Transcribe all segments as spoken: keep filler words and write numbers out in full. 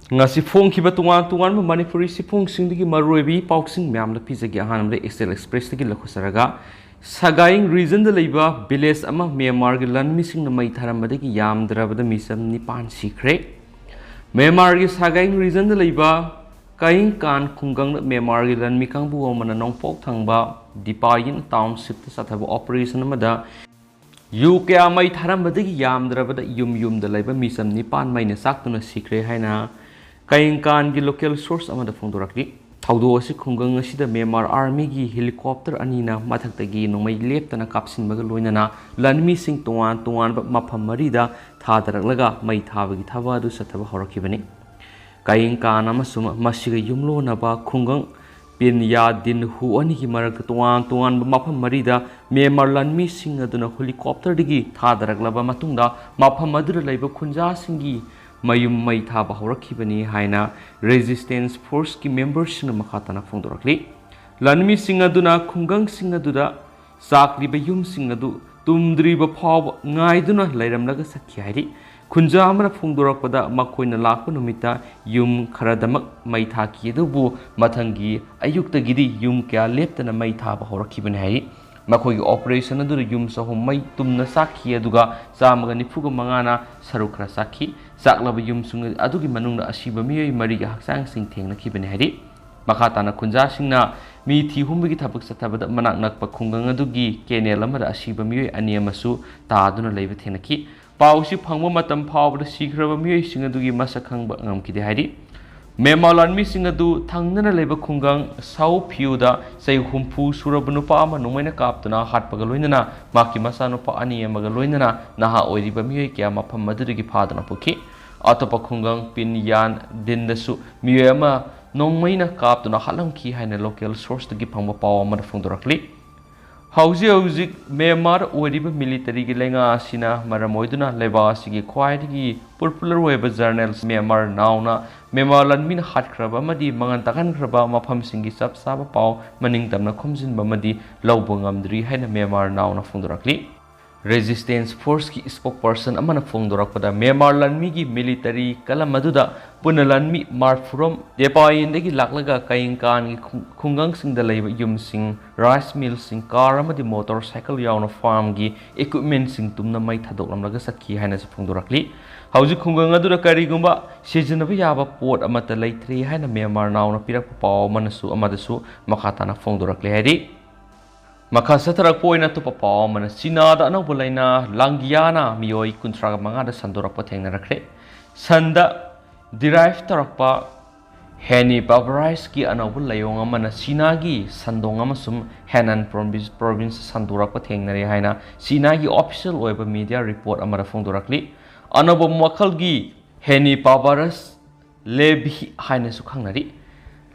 ꯉꯁꯤ ꯐꯣꯡꯈꯤꯕ ꯇꯣꯉꯥꯟ ꯇꯣꯉꯥꯟꯕ ꯃꯅꯤꯄꯨꯔꯤ ꯁꯤꯐꯣꯡꯁꯤꯡꯗꯒꯤ ꯃꯔꯨꯑꯣꯏꯕ ꯏ ꯄꯥꯎꯁꯤꯡ ꯃꯌꯥꯝꯗ ꯄꯤꯖꯒꯦ꯫ ꯑꯍꯥꯟꯕꯗ Excel Expressꯇꯒꯤ ꯂꯧꯈꯠꯆꯔꯒ, ꯁꯒꯥꯏꯡ regionꯗ ꯂꯩꯕ village ꯑꯃ ꯃ꯭ꯌꯥꯟꯃꯥꯔꯒꯤ ꯂꯟꯃꯤꯁꯤꯡꯅ ꯃꯩ ꯊꯥꯔꯝꯕꯗꯒꯤ ꯌꯥꯝꯗ꯭ꯔꯕꯗ ꯃꯤꯆꯝ ꯅꯤꯄꯥꯟ ꯁꯤꯈ꯭ꯔꯦ꯫ ꯃ꯭ꯌꯥꯟꯃꯥꯔꯒꯤ ꯁꯒꯥꯏꯡ regionꯗ ꯂꯩꯕ ꯀꯌꯤꯡꯀꯥꯟ ꯈꯨꯡꯒꯪꯗ ꯃ꯭ꯌꯥꯟꯃꯥꯔꯒꯤ ꯂꯟꯃꯤ ꯀꯥꯡꯕꯨ ꯑꯃꯅ ꯅꯣꯡꯄꯣꯛ ꯊꯪꯕ ꯗꯤꯄꯥꯌꯤꯟ townshipꯇ ꯆꯠꯊꯕ operation ꯑꯃꯗ ꯌꯨ ꯀꯌꯥ ꯃꯩ ꯊꯥꯔꯝꯕꯗꯒꯤ ꯌꯥꯝꯗ꯭ꯔꯕꯗ ꯌꯨꯝ ꯌꯨꯝꯗ ꯂꯩꯕ ꯃꯤꯆꯝ ꯅꯤꯄꯥꯟ ꯃꯩꯅ ꯆꯥꯛꯇꯨꯅ ꯁꯤꯈ꯭ꯔꯦ ꯍꯥꯏꯅ ꯀꯌꯤꯡꯀꯥꯟꯒꯤ local source ꯑꯃꯗ ꯐꯣꯡꯗꯣꯔꯛꯂꯤ꯫ ꯊꯧꯗꯣꯛ ꯑꯁꯤ ꯈꯨꯡꯒꯪ ꯑꯁꯤꯗ ꯃ꯭ꯌꯥꯟꯃꯥꯔ armyꯒꯤ helicopter ꯑꯅꯤꯅ ꯃꯊꯛꯇꯒꯤ ꯅꯣꯡꯃꯩ ꯂꯦꯞꯇꯅ ꯀꯥꯞꯁꯤꯟꯕꯒ ꯂꯣꯏꯅꯅ ꯂꯟꯃꯤꯁꯤꯡ ꯇꯣꯉꯥꯟ ꯇꯣꯉꯥꯟꯕ ꯃꯐꯝ ꯃꯔꯤꯗ ꯊꯥꯗꯔꯛꯂꯒ ꯃꯩ ꯊꯥꯕꯒꯤ ꯊꯕꯛ ꯑꯗꯨ ꯆꯠꯊꯕ ꯍꯧꯔꯛꯈꯤꯕꯅꯤ꯫ ꯀꯌꯤꯡꯀꯥꯟ ꯑꯃꯁꯨꯡ ꯃꯁꯤꯒ ꯌꯨꯝꯂꯣꯟꯅꯕ ꯈꯨꯡꯒꯪ ꯄꯤꯟꯌꯥ ꯗꯤꯟ ꯍꯨ ꯑꯅꯤꯒꯤ ꯃꯔꯛꯇ ꯇꯣꯉꯥꯟ ꯇꯣꯉꯥꯟꯕ ꯃꯐꯝ ꯃꯔꯤꯗ ꯃ꯭ꯌꯥꯟꯃꯥꯔ ꯂꯟꯃꯤꯁꯤꯡ ꯑꯗꯨꯅ helicopterꯗꯒꯤ ꯊꯥꯗꯔꯛꯂꯕ ꯃꯇꯨꯡꯗ ꯃꯐꯝ ꯑꯗꯨꯗ ꯂꯩꯕ ꯈꯨꯟꯖꯥꯁꯤꯡꯒꯤ ꯃꯌꯨꯝ ꯃꯩ ꯊꯥꯕ ꯍꯧꯔꯛꯈꯤꯕꯅꯤ ꯍꯥꯏꯅ resistance forceꯀꯤ memberꯁꯤꯡꯅ ꯃꯈꯥ ꯇꯥꯅ ꯐꯣꯡꯗꯣꯔꯛꯂꯤ꯫ ꯂꯟꯃꯤꯁꯤꯡ ꯑꯗꯨꯅ ꯈꯨꯡꯒꯪꯁꯤꯡ ꯑꯗꯨꯗ ꯆꯥꯛꯂꯤꯕ ꯌꯨꯝꯁꯤꯡ ꯑꯗꯨ ꯇꯨꯝꯗ꯭ꯔꯤꯕ ꯐꯥꯎꯕ ꯉꯥꯏꯗꯨꯅ ꯂꯩꯔꯝꯂꯒ ꯆꯠꯈꯤ ꯍꯥꯏꯔꯤ꯫ ꯈꯨꯟꯖꯥ ꯑꯃꯅ ꯐꯣꯡꯗꯣꯔꯛꯄꯗ, ꯃꯈꯣꯏꯅ ꯂꯥꯛꯄ ꯅꯨꯃꯤꯠꯇ ꯌꯨꯝ ꯈꯔꯗꯃꯛ ꯃꯩ ꯊꯥꯈꯤ, ꯑꯗꯨꯕꯨ ꯃꯊꯪꯒꯤ ꯑꯌꯨꯛꯇꯒꯤꯗꯤ ꯌꯨꯝ ꯀꯌꯥ ꯂꯦꯞꯇꯅ ꯃꯩ ꯊꯥꯕ ꯍꯧꯔꯛꯈꯤꯕꯅꯤ ꯍꯥꯏꯔꯤ꯫ ꯃꯈꯣꯏꯒꯤ operation ꯑꯗꯨꯗ ꯌꯨꯝ ꯆꯍꯨꯝ ꯃꯩ ꯇꯨꯝꯅ ꯆꯥꯛꯈꯤ, ꯑꯗꯨꯒ ꯆꯥꯝꯃꯒ ꯅꯤꯐꯨꯒ ꯃꯉꯥꯅ ꯁꯔꯨꯛ ꯈꯔ ꯆꯥꯛꯈꯤ꯫ ꯆꯥꯛꯂꯕ ꯌꯨꯝꯁꯤꯡ ꯑꯗꯨꯒꯤ ꯃꯅꯨꯡꯗ ꯑꯁꯤꯕ ꯃꯤꯑꯣꯏ ꯃꯔꯤꯒꯤ ꯍꯛꯆꯥꯡꯁꯤꯡ ꯊꯦꯡꯅꯈꯤꯕꯅꯤ ꯍꯥꯏꯔꯤ꯫ ꯃꯈꯥ ꯇꯥꯅ ꯈꯨꯟꯖꯥꯁꯤꯡꯅ ꯃꯤ ꯊꯤ ꯍꯨꯝꯕꯒꯤ ꯊꯕꯛ ꯆꯠꯊꯕꯗ ꯃꯅꯥꯛ ꯅꯛꯄ ꯈꯨꯡꯒꯪ ꯑꯗꯨꯒꯤ canal ꯑꯃꯗ ꯑꯁꯤꯕ ꯃꯤꯑꯣꯏ ꯑꯅꯤ ꯑꯃꯁꯨ ꯇꯥꯗꯨꯅ ꯂꯩꯕ ꯊꯦꯡꯅꯈꯤ꯫ ꯄꯥꯎꯁꯤ ꯐꯪꯕ ꯃꯇꯝ ꯐꯥꯎꯕꯗ ꯁꯤꯈ꯭ꯔꯕ ꯃꯤꯑꯣꯏꯁꯤꯡ ꯑꯗꯨꯒꯤ ꯃꯁꯛ ꯈꯪꯕ ꯉꯝꯈꯤꯗꯦ ꯍꯥꯏꯔꯤ꯫ ꯃ꯭ꯌꯥꯟꯃꯥꯔ ꯂꯥꯟꯃꯤꯁꯤꯡ ꯑꯗꯨ ꯊꯪꯅꯅ ꯂꯩꯕ ꯈꯨꯡꯒꯪ ꯁꯥꯎ ꯐꯤꯌꯨꯗ ꯆꯍꯤ ꯍꯨꯝꯐꯨ ꯁꯨꯔꯕ ꯅꯨꯄꯥ ꯑꯃ ꯅꯣꯡꯃꯩꯅ ꯀꯥꯞꯇꯨꯅ ꯍꯥꯠꯄꯒ ꯂꯣꯏꯅꯅ ꯃꯍꯥꯛꯀꯤ ꯃꯆꯥꯅꯨꯄꯥ ꯑꯅꯤ ꯑꯃꯒ ꯂꯣꯏꯅꯅ ꯅꯍꯥ ꯑꯣꯏꯔꯤꯕ ꯃꯤꯑꯣꯏ ꯀꯌꯥ ꯃꯐꯝ ꯑꯗꯨꯗꯒꯤ ꯐꯥꯗꯨꯅ ꯄꯨꯈꯤ꯫ ꯑꯇꯣꯞꯄ ꯈꯨꯡꯒꯪ ꯄꯤꯟ ꯌꯥꯟ ꯗꯤꯟꯗꯁꯨ ꯃꯤꯑꯣꯏ ꯑꯃ ꯅꯣꯡꯃꯩꯅ ꯀꯥꯞꯇꯨꯅ ꯍꯥꯠꯂꯝꯈꯤ ꯍꯥꯏꯅ local sourceꯇꯒꯤ ꯐꯪꯕ ꯄꯥꯎ ꯑꯃꯗ ꯐꯣꯡꯗꯣꯔꯛꯂꯤ꯫ ꯍꯧꯖꯤꯛ ꯍꯧꯖꯤꯛ ꯃ꯭ꯌꯥꯟꯃꯥꯔ ꯑꯣꯏꯔꯤꯕ militaryꯒꯤ ꯂꯩꯉꯥꯛ ꯑꯁꯤꯅ ꯃꯔꯝ ꯑꯣꯏꯗꯨꯅ ꯂꯩꯕꯥꯛ ꯑꯁꯤꯒꯤ ꯈ꯭ꯋꯥꯏꯗꯒꯤ popular ꯑꯣꯏꯕ journalist ꯃ꯭ꯌꯥꯟꯃꯥꯔ ꯅꯥꯎꯅ ꯃ꯭ꯌꯥꯟꯃꯥꯔ ꯂꯥꯟꯃꯤꯅ ꯍꯥꯠꯈ꯭ꯔꯕ ꯑꯃꯗꯤ ꯃꯉꯥꯟ ꯇꯥꯛꯍꯟꯈ꯭ꯔꯕ ꯃꯐꯝꯁꯤꯡꯒꯤ ꯆꯞ ꯆꯥꯕ ꯄꯥꯎ ꯃꯅꯤꯡ ꯇꯝꯅ ꯈꯣꯝꯖꯤꯟꯕ ꯑꯃꯗꯤ ꯂꯧꯕ ꯉꯝꯗ꯭ꯔꯤ ꯍꯥꯏꯅ ꯃ꯭ꯌꯥꯟꯃꯥꯔ ꯅꯥꯎꯅ ꯐꯣꯡꯗꯣꯔꯛꯂꯤ꯫ Resistance Forceꯀꯤ spokesperson ꯑꯃꯅ ꯐꯣꯡꯗꯣꯔꯛꯄꯗ, ꯃ꯭ꯌꯥꯟꯃꯥꯔ ꯂꯥꯟꯃꯤꯒꯤ military ꯀꯂꯝ ꯑꯗꯨꯗ ꯄꯨꯟꯅ ꯂꯥꯟꯃꯤ ꯃꯔꯐꯨꯔꯣꯝ ꯅꯦꯄꯥꯌꯤꯟꯗꯒꯤ ꯂꯥꯛꯂꯒ ꯀꯌꯤꯡꯀꯥꯟꯒꯤ ꯈꯨꯡ-, ꯈꯨꯡꯒꯪꯁꯤꯡꯗ ꯂꯩꯕ ꯌꯨꯝꯁꯤꯡ, rice millꯁꯤꯡ, car ꯑꯃꯗꯤ motorcycle ꯌꯥꯎꯅ farmꯒꯤ equipmentꯁꯤꯡ ꯇꯨꯝꯅ ꯃꯩ ꯊꯥꯗꯣꯛꯂꯝꯂꯒ ꯆꯠꯈꯤ ꯍꯥꯏꯅꯁꯨ ꯐꯣꯡꯗꯣꯔꯛꯂꯤ꯫ ꯍꯧꯖꯤꯛ ꯈꯨꯡꯒꯪ ꯑꯗꯨꯗ ꯀꯔꯤꯒꯨꯝꯕ ꯁꯤꯖꯤꯟꯅꯕ ꯌꯥꯕ ꯄꯣꯠ ꯑꯃꯠꯇ ꯂꯩꯇ꯭ꯔꯤ ꯍꯥꯏꯅ ꯃ꯭ꯌꯥꯟꯃꯥꯔ ꯅꯥꯎꯅ ꯄꯤꯔꯛꯄ ꯄꯥꯎ ꯑꯃꯅꯁꯨ, ꯑꯃꯗꯁꯨ ꯃꯈꯥ ꯇꯥꯅ ꯐꯣꯡꯗꯣꯔꯛꯂꯤ ꯍꯥꯏꯔꯤ꯫ ꯃꯈꯥ ꯆꯠꯊꯔꯛꯄ ꯑꯣꯏꯅ ꯑꯇꯣꯞꯄ ꯄꯥꯎ ꯑꯃꯅ, ꯆꯤꯅꯥꯗ ꯑꯅꯧꯕ ꯂꯥꯏꯅꯥ ꯂꯥꯡꯒꯤꯌꯥꯅ ꯃꯤꯑꯣꯏ ꯀꯨꯟꯊ꯭ꯔꯥꯒ ꯃꯉꯥꯗ ꯁꯟꯗꯣꯔꯛꯄ ꯊꯦꯡꯅꯔꯛꯈ꯭ꯔꯦ꯫ ꯁꯟꯗ derive ꯇꯧꯔꯛꯄ ꯍꯦꯅꯤ ꯄꯥꯕꯔꯥꯏꯁꯀꯤ ꯑꯅꯧꯕ ꯂꯥꯏꯑꯣꯡ ꯑꯃꯅ ꯆꯤꯅꯥꯒꯤ ꯁꯟꯗꯣꯡ ꯑꯃꯁꯨꯡ ꯍꯦꯅꯥꯟ ꯄ꯭ꯔꯣꯚꯤꯟꯁ, ꯄ꯭ꯔꯣꯚꯤꯟꯁ ꯁꯟꯗꯣꯔꯛꯄ ꯊꯦꯡꯅꯔꯦ ꯍꯥꯏꯅ ꯆꯤꯅꯥꯒꯤ official ꯑꯣꯏꯕ media report ꯑꯃꯗ ꯐꯣꯡꯗꯣꯔꯛꯂꯤ꯫ ꯑꯅꯧꯕ ꯃꯈꯜꯒꯤ ꯍꯦꯅꯤ ꯄꯥꯕꯔꯁ ꯂꯦꯕꯤ ꯍꯥꯏꯅꯁꯨ ꯈꯪꯅꯔꯤ꯫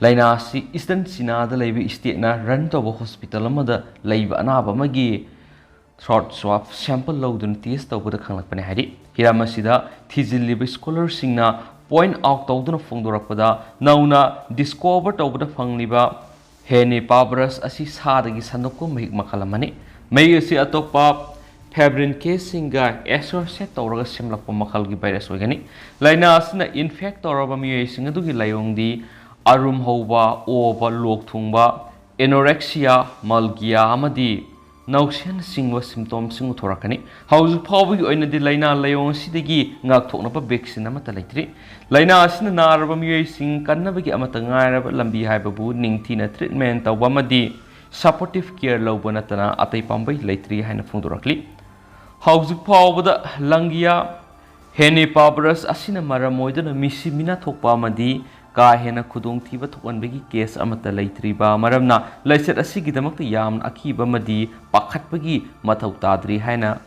ꯂꯥꯏꯅꯥ ꯑꯁꯤ Eastern ꯆꯤꯅꯥꯗ ꯂꯩꯕ stateꯅ run ꯇꯧꯕ hospital ꯑꯃꯗ ꯂꯩꯕ ꯑꯅꯥꯕ ꯑꯃꯒꯤ throat swab sample ꯂꯧꯗꯨꯅ test ꯇꯧꯕꯗ ꯈꯪꯂꯛꯄꯅꯤ ꯍꯥꯏꯔꯤ꯫ ꯍꯤꯔꯝ ꯑꯁꯤꯗ ꯊꯤꯖꯤꯜꯂꯤꯕ scholarꯁꯤꯡꯅ point out ꯇꯧꯗꯨꯅ ꯐꯣꯡꯗꯣꯔꯛꯄꯗ, ꯅꯧꯅ discover ꯇꯧꯕꯗ ꯐꯪꯂꯤꯕ ꯍꯦꯅꯤ ꯄꯥꯕꯔꯁ ꯑꯁꯤ ꯁꯥꯗꯒꯤ ꯁꯟꯗꯣꯛꯄ ꯃꯍꯤꯛ ꯃꯈꯜ ꯑꯃꯅꯤ꯫ ꯃꯍꯤꯛ ꯑꯁꯤ ꯑꯇꯣꯞꯄ ꯐꯦꯕ꯭ꯔꯤꯟ ꯀꯦꯁꯁꯤꯡꯒ associate ꯇꯧꯔꯒ ꯁꯦꯝꯂꯛꯄ ꯃꯈꯜꯒꯤ virus ꯑꯣꯏꯒꯅꯤ꯫ ꯂꯥꯏꯅꯥ ꯑꯁꯤꯅ infect ꯇꯧꯔꯕ ꯃꯤꯑꯣꯏꯁꯤꯡ ꯑꯗꯨꯒꯤ ꯂꯥꯏꯑꯣꯡꯗꯤ ꯑꯔꯨꯝ ꯍꯧꯕ, ꯑꯣꯕ, ꯂꯣꯛ ꯊꯨꯡꯕ, anorexia, mulgia ꯑꯃꯗꯤ ꯅꯥꯎꯁꯦꯟꯅꯆꯤꯡꯕ symptomꯁꯤꯡ ꯎꯠꯊꯣꯔꯛꯀꯅꯤ꯫ ꯍꯧꯖꯤꯛ ꯐꯥꯎꯕꯒꯤ ꯑꯣꯏꯅꯗꯤ ꯂꯥꯏꯅꯥ ꯂꯥꯏꯑꯣꯡ ꯑꯁꯤꯗꯒꯤ ꯉꯥꯛꯊꯣꯛꯅꯕ vaccine ꯑꯃꯠꯇ ꯂꯩꯇ꯭ꯔꯤ꯫ ꯂꯥꯏꯅꯥ ꯑꯁꯤꯅ ꯅꯥꯔꯕ ꯃꯤꯑꯣꯏꯁꯤꯡ ꯀꯟꯅꯕꯒꯤ ꯑꯃꯠꯇ ꯉꯥꯏꯔꯕ ꯂꯝꯕꯤ ꯍꯥꯏꯕꯕꯨ ꯅꯤꯡꯊꯤꯅ treatment ꯇꯧꯕ ꯑꯃꯗꯤ supportive care ꯂꯧꯕ ꯅꯠꯇꯅ ꯑꯇꯩ ꯄꯥꯝꯕꯩ ꯂꯩꯇ꯭ꯔꯤ ꯍꯥꯏꯅ ꯐꯣꯡꯗꯣꯔꯛꯂꯤ꯫ ꯍꯧꯖꯤꯛ ꯐꯥꯎꯕꯗ ꯂꯥꯡꯒꯤꯌꯥ ꯍꯦꯅꯤ ꯄꯥꯕꯔꯁ ꯑꯁꯤꯅ ꯃꯔꯝ ꯑꯣꯏꯗꯨꯅ ꯃꯤꯁꯤ ꯃꯤꯅꯥ ꯊꯣꯛꯄ ꯑꯃꯗꯤ ꯀꯥ ꯍꯦꯟꯅ ꯈꯨꯗꯣꯡꯊꯤꯕ ꯊꯣꯛꯍꯟꯕꯒꯤ case ꯑꯃꯠꯇ ꯂꯩꯇ꯭ꯔꯤꯕ ꯃꯔꯝꯅ, ꯂꯥꯏꯆꯠ ꯑꯁꯤꯒꯤꯗꯃꯛꯇ ꯌꯥꯝꯅ ꯑꯀꯤꯕ ꯑꯃꯗꯤ ꯄꯥꯈꯠꯄꯒꯤ ꯃꯊꯧ ꯇꯥꯗ꯭ꯔꯤ ꯍꯥꯏꯅ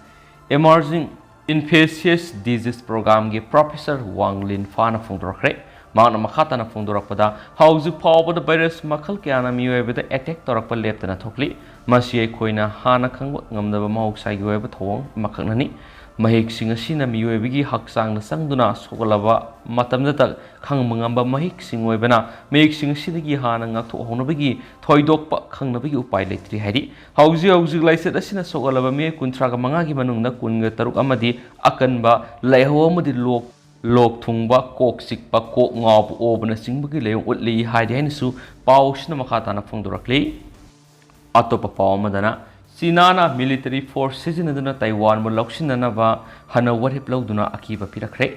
Emerging Infectious Disease Programꯒꯤ Professor Wang Linfana ꯐꯣꯡꯗꯣꯔꯛꯈ꯭ꯔꯦ꯫ ꯃꯍꯥꯛꯅ ꯃꯈꯥ ꯇꯥꯅ ꯐꯣꯡꯗꯣꯔꯛꯄꯗ, ꯍꯧꯖꯤꯛ ꯐꯥꯎꯕꯗ virus ꯃꯈꯜ ꯀꯌꯥꯅ ꯃꯤꯑꯣꯏꯕꯗ attack ꯇꯧꯔꯛꯄ ꯂꯦꯞꯇꯅ ꯊꯣꯛꯂꯤ꯫ ꯃꯁꯤ ꯑꯩꯈꯣꯏꯅ ꯍꯥꯟꯅ ꯈꯪꯕ ꯉꯝꯗꯕ ꯃꯍꯧꯁꯥꯒꯤ ꯑꯣꯏꯕ ꯊꯧꯑꯣꯡ ꯑꯃꯈꯛꯅꯅꯤ꯫ ꯃꯍꯤꯛꯁꯤꯡ ꯑꯁꯤꯅ ꯃꯤꯑꯣꯏꯕꯒꯤ ꯍꯛꯆꯥꯡꯗ ꯆꯪꯗꯨꯅ ꯁꯣꯛꯍꯜꯂꯕ ꯃꯇꯝꯗꯇ ꯈꯪꯕ ꯉꯝꯕ ꯃꯍꯤꯛꯁꯤꯡ ꯑꯣꯏꯕꯅ, ꯃꯍꯤꯛꯁꯤꯡ ꯑꯁꯤꯗꯒꯤ ꯍꯥꯟꯅ ꯉꯥꯛꯊꯣꯛꯍꯧꯅꯕꯒꯤ ꯊꯣꯏꯗꯣꯛꯄ ꯈꯪꯅꯕꯒꯤ ꯎꯄꯥꯏ ꯂꯩꯇ꯭ꯔꯤ ꯍꯥꯏꯔꯤ꯫ ꯍꯧꯖꯤꯛ ꯍꯧꯖꯤꯛ ꯂꯥꯏꯆꯠ ꯑꯁꯤꯅ ꯁꯣꯛꯍꯜꯂꯕ ꯃꯤꯑꯣꯏ ꯀꯨꯟꯊ꯭ꯔꯥꯒ ꯃꯉꯥꯒꯤ ꯃꯅꯨꯡꯗ ꯀꯨꯟꯒ ꯇꯔꯨꯛ ꯑꯃꯗꯤ ꯑꯀꯟꯕ ꯂꯥꯏꯍꯧ ꯑꯃꯗꯤ ꯂꯣꯛ, ꯂꯣꯛ ꯊꯨꯡꯕ, ꯀꯣꯛ ꯆꯤꯛꯄ, ꯀꯣꯛ ꯉꯥꯎꯕ, ꯑꯣꯕꯅꯆꯤꯡꯕꯒꯤ ꯂꯥꯏꯑꯣꯡ ꯎꯠꯂꯤ ꯍꯥꯏꯔꯤ ꯍꯥꯏꯅꯁꯨ ꯄꯥꯎ ꯑꯁꯤꯅ ꯃꯈꯥ ꯇꯥꯅ ꯐꯣꯡꯗꯣꯔꯛꯂꯤ꯫ ꯑꯇꯣꯞꯄ ꯄꯥꯎ ꯑꯃꯗꯅ, ꯆꯤꯅꯥꯅ military force ꯁꯤꯖꯤꯟꯅꯗꯨꯅ ꯇꯥꯏꯋꯥꯟꯕꯨ ꯂꯧꯁꯤꯟꯅꯅꯕ ꯍꯟꯅ ꯋꯥꯔꯦꯞ ꯂꯧꯗꯨꯅ ꯑꯀꯤꯕ ꯄꯤꯔꯛꯈ꯭ꯔꯦ꯫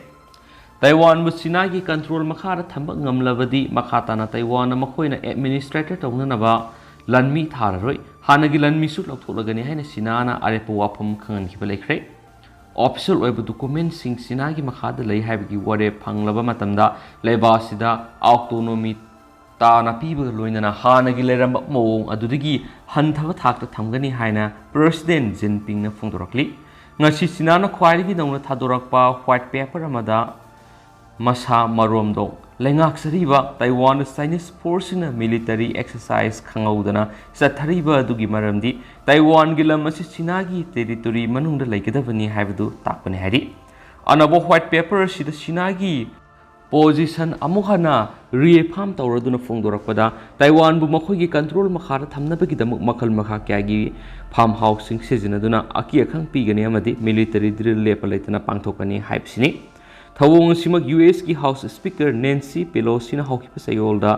ꯇꯥꯏꯋꯥꯟꯕꯨ ꯆꯤꯅꯥꯒꯤ control ꯃꯈꯥꯗ ꯊꯝꯕ ꯉꯝꯂꯕꯗꯤ, ꯃꯈꯥ ꯇꯥꯅ ꯇꯥꯏꯋꯥꯟꯅ ꯃꯈꯣꯏꯅ administrator ꯇꯧꯅꯅꯕ ꯂꯥꯟꯃꯤ ꯊꯥꯔꯔꯣꯏ, ꯍꯥꯟꯅꯒꯤ ꯂꯥꯟꯃꯤꯁꯨ ꯂꯧꯊꯣꯛꯂꯒꯅꯤ ꯍꯥꯏꯅ ꯆꯤꯅꯥꯅ ꯑꯔꯦꯞꯄ ꯋꯥꯐꯝ ꯈꯪꯍꯟꯈꯤꯕ ꯂꯩꯈ꯭ꯔꯦ꯫ Official ꯑꯣꯏꯕ document ꯁꯤꯡ ꯆꯤꯅꯥꯒꯤ ꯃꯈꯥꯗ ꯂꯩ ꯍꯥꯏꯕꯒꯤ ꯋꯥꯔꯦꯞ ꯐꯪꯂꯕ ꯃꯇꯝꯗ, ꯂꯩꯕꯥꯛ ꯑꯁꯤꯗ autonomy ꯇꯥꯅ ꯄꯤꯕꯒ ꯂꯣꯏꯅꯅ ꯍꯥꯟꯅꯒꯤ ꯂꯩꯔꯝꯕ ꯃꯑꯣꯡ ꯑꯗꯨꯗꯒꯤ ꯍꯟꯊꯕ ꯊꯥꯛꯇ ꯊꯝꯒꯅꯤ ꯍꯥꯏꯅ President ꯖꯤꯟꯄꯤꯡꯅ ꯐꯣꯡꯗꯣꯔꯛꯂꯤ꯫ ꯉꯁꯤ ꯆꯤꯅꯥꯅ ꯈ꯭ꯋꯥꯏꯗꯒꯤ ꯅꯧꯅ ꯊꯥꯗꯣꯔꯛꯄ white paper ꯑꯃꯗ ꯃꯁꯥ ꯃꯔꯣꯝꯗꯣꯝ ꯂꯩꯉꯥꯛꯆꯔꯤꯕ ꯇꯥꯏꯋꯥꯟꯗ Chinese force ꯁꯤꯡꯅ military exercise ꯈꯪꯍꯧꯗꯅ ꯆꯠꯊꯔꯤꯕ ꯑꯗꯨꯒꯤ ꯃꯔꯝꯗꯤ, ꯇꯥꯏꯋꯥꯟꯒꯤ ꯂꯝ ꯑꯁꯤ ꯆꯤꯅꯥꯒꯤ territory ꯃꯅꯨꯡꯗ ꯂꯩꯒꯗꯕꯅꯤ ꯍꯥꯏꯕꯗꯨ ꯇꯥꯛꯄꯅꯤ ꯍꯥꯏꯔꯤ꯫ ꯑꯅꯧꯕ white paper ꯑꯁꯤꯗ ꯆꯤꯅꯥꯒꯤ position ꯑꯃꯨꯛ ꯍꯟꯅ reaffirm ꯇꯧꯔꯗꯨꯅ ꯐꯣꯡꯗꯣꯔꯛꯄꯗ, ꯇꯥꯏꯋꯥꯟꯕꯨ ꯃꯈꯣꯏꯒꯤ control ꯃꯈꯥꯗ ꯊꯝꯅꯕꯒꯤꯗꯃꯛ ꯃꯈꯜ ꯃꯈꯥ ꯀꯌꯥꯒꯤ farm house ꯁꯤꯡ ꯁꯤꯖꯤꯟꯅꯗꯨꯅ ꯑꯀꯤ ꯑꯈꯪ ꯄꯤꯒꯅꯤ ꯑꯃꯗꯤ military drill ꯂꯦꯞꯄ ꯂꯩꯇꯅ ꯄꯥꯡꯊꯣꯛꯀꯅꯤ ꯍꯥꯏꯕꯁꯤꯅꯤ꯫ ꯊꯧꯑꯣꯡ ꯑꯁꯤꯃꯛ U S ꯀꯤ House Speaker Nancy Pelosi ꯅ ꯍꯧꯈꯤꯕ ꯆꯌꯣꯜꯗ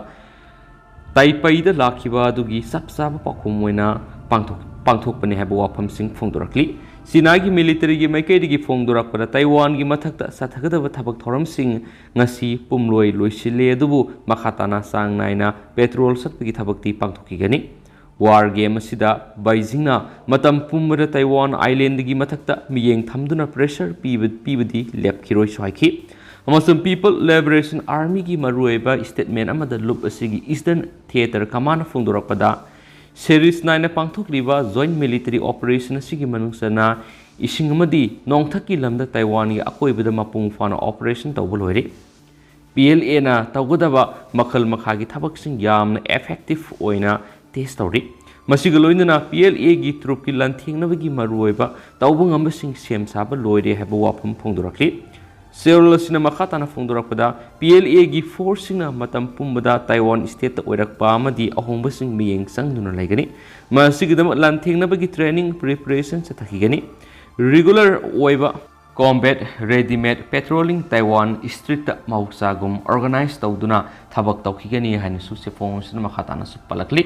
ꯇꯥꯏꯄꯩꯗ ꯂꯥꯛꯈꯤꯕ ꯑꯗꯨꯒꯤ ꯆꯞ ꯆꯥꯕ ꯄꯥꯎꯈꯨꯝ ꯑꯣꯏꯅ ꯄꯥꯡꯊꯣꯛ-, ꯄꯥꯡꯊꯣꯛꯄꯅꯤ ꯍꯥꯏꯕ ꯋꯥꯐꯝꯁꯤꯡ ꯐꯣꯡꯗꯣꯔꯛꯂꯤ꯫ ꯆꯤꯅꯥꯒꯤ military ꯒꯤ ꯃꯥꯏꯀꯩꯗꯒꯤ ꯐꯣꯡꯗꯣꯔꯛꯄꯗ, ꯇꯥꯏꯋꯥꯟꯒꯤ ꯃꯊꯛꯇ ꯆꯠꯊꯒꯗꯕ ꯊꯕꯛ ꯊꯧꯔꯝꯁꯤꯡ ꯉꯁꯤ ꯄꯨꯝꯂꯣꯏ ꯂꯣꯏꯁꯤꯜꯂꯦ, ꯑꯗꯨꯕꯨ ꯃꯈꯥ ꯇꯥꯅ ꯆꯥꯡ ꯅꯥꯏꯅ patrol ꯆꯠꯄꯒꯤ ꯊꯕꯛꯇꯤ ꯄꯥꯡꯊꯣꯛꯈꯤꯒꯅꯤ꯫ War game ꯑꯁꯤꯗ ꯕꯩꯖꯤꯡꯅ ꯃꯇꯝ ꯄꯨꯝꯕꯗ ꯇꯥꯏꯋꯥꯟ island ꯒꯤ ꯃꯊꯛꯇ ꯃꯤꯠꯌꯦꯡ ꯊꯝꯗꯨꯅ pressure ꯄꯤꯕ-, ꯄꯤꯕꯗꯤ ꯂꯦꯞꯈꯤꯔꯣꯏꯁꯨ ꯍꯥꯏꯈꯤ꯫ ꯑꯃꯁꯨꯡ People Liberation Army ꯒꯤ ꯃꯔꯨꯑꯣꯏꯕ statement ꯑꯃꯗ ꯂꯨꯞ ꯑꯁꯤꯒꯤ Eastern Theater Command ꯅ ꯐꯣꯡꯗꯣꯔꯛꯄꯗ, series ꯅꯥꯏꯅ ꯄꯥꯡꯊꯣꯛꯂꯤꯕ joint military operation ꯑꯁꯤꯒꯤ ꯃꯅꯨꯡ ꯆꯟꯅ ꯏꯁꯤꯡ ꯑꯃꯗꯤ ꯅꯣꯡꯊꯛꯀꯤ ꯂꯝꯗ ꯇꯥꯏꯋꯥꯟꯒꯤ ꯑꯀꯣꯏꯕꯗ ꯃꯄꯨꯡ ꯐꯥꯅ operation ꯇꯧꯕ ꯂꯣꯏꯔꯦ꯫ P L A ꯅ ꯇꯧꯒꯗꯕ ꯃꯈꯜ ꯃꯈꯥꯒꯤ ꯊꯕꯛꯁꯤꯡ ꯌꯥꯝꯅ effective ꯑꯣꯏꯅ test ꯇꯧꯔꯤ꯫ ꯃꯁꯤꯒ ꯂꯣꯏꯅꯅ P L Aꯒꯤ ꯇ꯭ꯔꯨꯞꯀꯤ ꯂꯥꯟꯊꯦꯡꯅꯕꯒꯤ ꯃꯔꯨꯑꯣꯏꯕ ꯇꯧꯕ ꯉꯝꯕꯁꯤꯡ ꯁꯦꯝ ꯁꯥꯕ ꯂꯣꯏꯔꯦ ꯍꯥꯏꯕ ꯋꯥꯐꯝ ꯐꯣꯡꯗꯣꯔꯛꯂꯤ꯫ ꯆꯦꯔꯣꯜ ꯑꯁꯤꯅ ꯃꯈꯥ ꯇꯥꯅ ꯐꯣꯡꯗꯣꯔꯛꯄꯗ, P L Aꯒꯤ ꯐꯣꯔꯁꯁꯤꯡꯅ ꯃꯇꯝ ꯄꯨꯝꯕꯗ ꯇꯥꯏꯋꯥꯟ ꯁ꯭ꯇꯦꯠꯇ ꯑꯣꯏꯔꯛꯄ ꯑꯃꯗꯤ ꯑꯍꯣꯡꯕꯁꯤꯡ ꯃꯤꯠꯌꯦꯡ ꯆꯪꯗꯨꯅ ꯂꯩꯒꯅꯤ꯫ ꯃꯁꯤꯒꯤꯗꯃꯛ ꯂꯥꯟꯊꯦꯡꯅꯕꯒꯤ training preparation ꯆꯠꯊꯈꯤꯒꯅꯤ꯫ Regular ꯑꯣꯏꯕ combat readymade patrolling ꯇꯥꯏꯋꯥꯟ ꯁ꯭ꯇ꯭ꯔꯤꯠꯇ ꯃꯍꯧꯁꯥꯒꯨꯝ organize ꯇꯧꯗꯨꯅ ꯊꯕꯛ ꯇꯧꯈꯤꯒꯅꯤ ꯍꯥꯏꯅꯁꯨ ꯆꯦꯐꯣꯡ ꯑꯁꯤꯅ ꯃꯈꯥ ꯇꯥꯅꯁꯨ ꯄꯜꯂꯛꯂꯤ꯫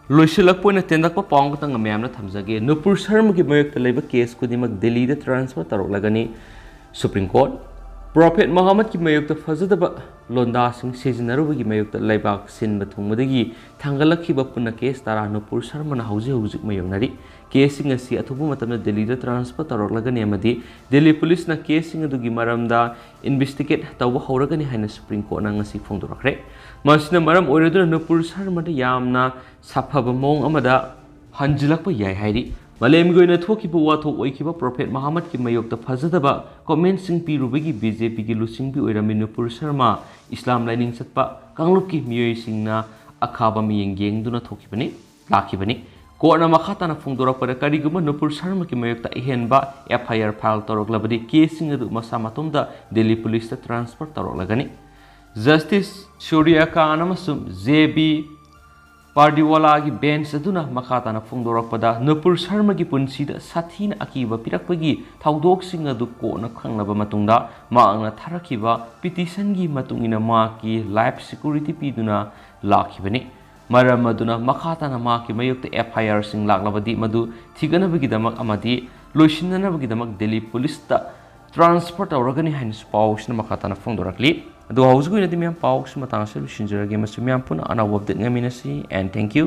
ꯂꯣꯏꯁꯤꯜꯂꯛꯄ ꯑꯣꯏꯅ ꯇꯦꯟꯇꯛꯄ ꯄꯥꯎ ꯑꯃꯈꯛꯇꯪ ꯃꯌꯥꯝꯅ ꯊꯝꯖꯒꯦ꯫ ꯅꯨꯄꯨꯔ ꯁꯔꯃꯒꯤ ꯃꯥꯌꯣꯛꯇ ꯂꯩꯕ case ꯈꯨꯗꯤꯡꯃꯛ ꯗꯦꯜꯂꯤꯗ transfer ꯇꯧꯔꯛꯂꯒꯅꯤ꯫ Supreme Court꯫ Prophet ꯃꯨꯍꯝꯃꯗꯀꯤ ꯃꯥꯌꯣꯛꯇ ꯐꯖꯗꯕ ꯂꯣꯟꯗꯥꯁꯤꯡ ꯁꯤꯖꯤꯟꯅꯔꯨꯕꯒꯤ ꯃꯥꯌꯣꯛꯇ ꯂꯩꯕꯥꯛ ꯁꯤꯟꯕ ꯊꯨꯡꯕꯗꯒꯤ ꯊꯥꯡꯒꯠꯂꯛꯈꯤꯕ ꯄꯨꯟꯅ case ꯇꯔꯥ ꯅꯨꯄꯨꯔ ꯁꯔꯃꯅ ꯍꯧꯖꯤꯛ ꯍꯧꯖꯤꯛ ꯃꯥꯌꯣꯛꯅꯔꯤ꯫ Caseꯁꯤꯡ ꯑꯁꯤ ꯑꯊꯨꯕ ꯃꯇꯝꯗ ꯗꯦꯜꯂꯤꯗ transfer ꯇꯧꯔꯛꯂꯒꯅꯤ ꯑꯃꯗꯤ ꯗꯦꯜꯂꯤ ꯄꯨꯂꯤꯁꯅ caseꯁꯤꯡ ꯑꯗꯨꯒꯤ ꯃꯔꯝꯗ investigate ꯇꯧꯕ ꯍꯧꯔꯒꯅꯤ ꯍꯥꯏꯅ Supreme Courtꯅ ꯉꯁꯤ ꯐꯣꯡꯗꯣꯔꯛꯈ꯭ꯔꯦ꯫ ꯃꯁꯤꯅ ꯃꯔꯝ ꯑꯣꯏꯔꯗꯨꯅ ꯅꯨꯄꯨꯔ ꯁꯔꯃꯗ ꯌꯥꯝꯅ ꯁꯥꯐꯕ ꯃꯑꯣꯡ ꯑꯃꯗ ꯍꯟꯖꯤꯜꯂꯛꯄ ꯌꯥꯏ ꯍꯥꯏꯔꯤ꯫ ꯃꯥꯂꯦꯝꯒꯤ ꯑꯣꯏꯅ ꯊꯣꯛꯈꯤꯕ ꯋꯥꯊꯣꯛ ꯑꯣꯏꯈꯤꯕ Prophet ꯃꯨꯍꯝꯃꯗꯀꯤ ꯃꯥꯌꯣꯛꯇ ꯐꯖꯗꯕ commentꯁꯤꯡ ꯄꯤꯔꯨꯕꯒꯤ BJPꯒꯤ ꯂꯨꯆꯤꯡꯕꯤ ꯑꯣꯏꯔꯝꯃꯤ ꯅꯨꯄꯨꯔ ꯁꯔꯃ ꯏꯁꯂꯥꯝ ꯂꯥꯏꯅꯤꯡ ꯆꯠꯄ ꯀꯥꯡꯂꯨꯞꯀꯤ ꯃꯤꯑꯣꯏꯁꯤꯡꯅ ꯑꯈꯥꯕ ꯃꯤꯠꯌꯦꯡ ꯌꯦꯡꯗꯨꯅ ꯊꯣꯛꯈꯤꯕꯅꯤ, ꯂꯥꯛꯈꯤꯕꯅꯤ꯫ Courtꯅ ꯃꯈꯥ ꯇꯥꯅ ꯐꯣꯡꯗꯣꯔꯛꯄꯗ, ꯀꯔꯤꯒꯨꯝꯕ ꯅꯨꯄꯨꯔ ꯁꯔꯃꯒꯤ ꯃꯥꯌꯣꯛꯇ ꯑꯍꯦꯟꯕ FIR file ꯇꯧꯔꯛꯂꯕꯗꯤ caseꯁꯤꯡ ꯑꯗꯨ ꯃꯁꯥ ꯃꯇꯣꯝꯗ ꯗꯦꯜꯂꯤ ꯄꯨꯂꯤꯁꯇ transfer ꯇꯧꯔꯛꯂꯒꯅꯤ꯫ Justice ꯁꯨꯔ꯭ꯌ ꯀꯥꯟ ꯑꯃꯁꯨꯡ J B ꯄꯥꯔꯗꯤꯋꯥꯂꯥꯒꯤ bench ꯑꯗꯨꯅ ꯃꯈꯥ ꯇꯥꯅ ꯐꯣꯡꯗꯣꯔꯛꯄꯗ, ꯅꯨꯄꯨꯔ ꯁꯔꯃꯒꯤ ꯄꯨꯟꯁꯤꯗ ꯁꯥꯊꯤꯅ ꯑꯀꯤꯕ ꯄꯤꯔꯛꯄꯒꯤ ꯊꯧꯗꯣꯛꯁꯤꯡ ꯑꯗꯨ ꯀꯣꯟꯅ ꯈꯪꯂꯕ ꯃꯇꯨꯡꯗ ꯃꯍꯥꯛꯅ ꯊꯥꯔꯛꯈꯤꯕ petitionꯒꯤ ꯃꯇꯨꯡ ꯏꯟꯅ ꯃꯍꯥꯛꯀꯤ life security ꯄꯤꯗꯨꯅ ꯂꯥꯛꯈꯤꯕꯅꯤ꯫ ꯃꯔꯝ ꯑꯗꯨꯅ ꯃꯈꯥ ꯇꯥꯅ ꯃꯍꯥꯛꯀꯤ ꯃꯥꯌꯣꯛꯇ FIRꯁꯤꯡ ꯂꯥꯛꯂꯕꯗꯤ ꯃꯗꯨ ꯊꯤꯒꯠꯅꯕꯒꯤꯗꯃꯛ ꯑꯃꯗꯤ ꯂꯣꯏꯁꯤꯟꯅꯅꯕꯒꯤꯗꯃꯛ ꯗꯦꯜꯂꯤ ꯄꯨꯂꯤꯁꯇ transfer ꯇꯧꯔꯒꯅꯤ ꯍꯥꯏꯅꯁꯨ ꯄꯥꯎꯁꯤꯅ ꯃꯈꯥ ꯇꯥꯅ ꯐꯣꯡꯗꯣꯔꯛꯂꯤ꯫ ꯑꯗꯨ ꯍꯧꯖꯤꯛꯀꯤ ꯑꯣꯏꯅꯗꯤ ꯃꯌꯥꯝ ꯄꯥꯎꯁꯤ ꯃꯇꯥꯡ ꯑꯁꯤꯗ ꯂꯣꯏꯁꯤꯟꯖꯔꯒꯦ꯫ ꯃꯁꯤ ꯃꯌꯥꯝ ꯄꯨꯟꯅ ꯑꯅꯧꯕ update ꯉꯥꯏꯃꯤꯟꯅꯁꯤ, and thank you꯫